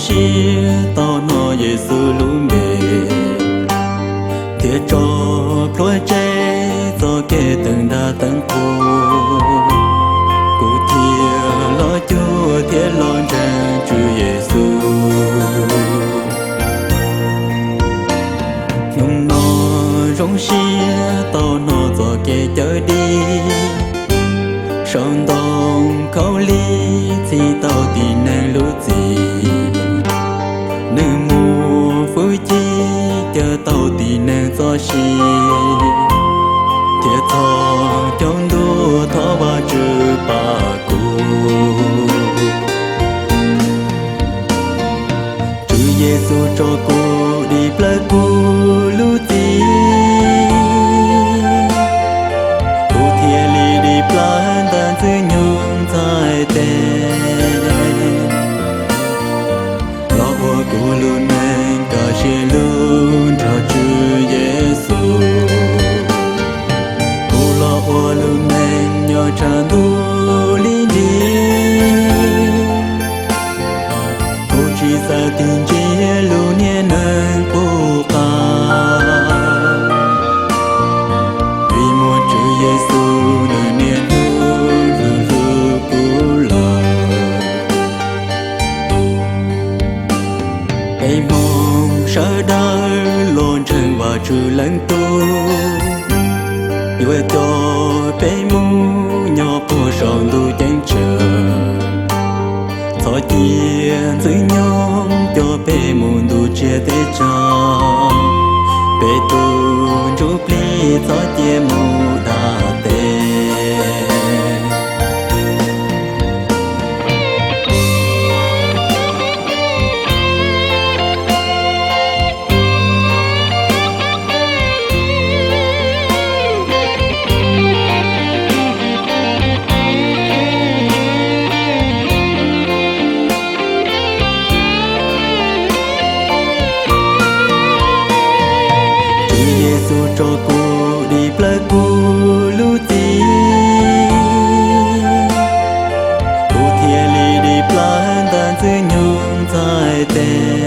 siab tau hnov Yexus lub npe, thiab tso plhuav tseg txoj kev teev nra teev qhua. Kuv thiaj los cuag thiab los ntseeg Tswv Yexus. Hnub no zoo siab tau hnov txoj kev cawm dim, sau ntoo khaub lig txhim tau tib neeg lub txim. Nws muaj hwj chim cawm tau tib neeg txoj sia, thiab txog caum ntuj thov Vajtswv pab kuv. Tswv Yexus tso kuv dim plaws kuv lub txim, kuv thiaj li dim plaws ntawm Ntxwg Nyoog txhais tes. Los ua kuv lub neej kaj siab lug nrog Tswv Yexus. Kuv los ua lub neej nyob tshav ntuj lim nrig, kuv tsis txawj tig ntsia lub niag neeg qub qab, vim muaj Tswv Yexus nws niaj hnub hlub hlub kuv lawm. Peb Hmoob sawv daws los ntseeg Vajtswv leej tub, yuav coj peb mus nyob puag saum ntuj ceeb tsheej. Txhob cia Ntxwg Nyoog coj peb mus ntuj tsav teb tsag, peb tus ntsuj plig txhob cia mus da tes. Tswv Yexus tso kuv dim plaws kuv lub txim, kuv thiaj li dim plaws ntawm Ntxwg Nyoog txhais tes.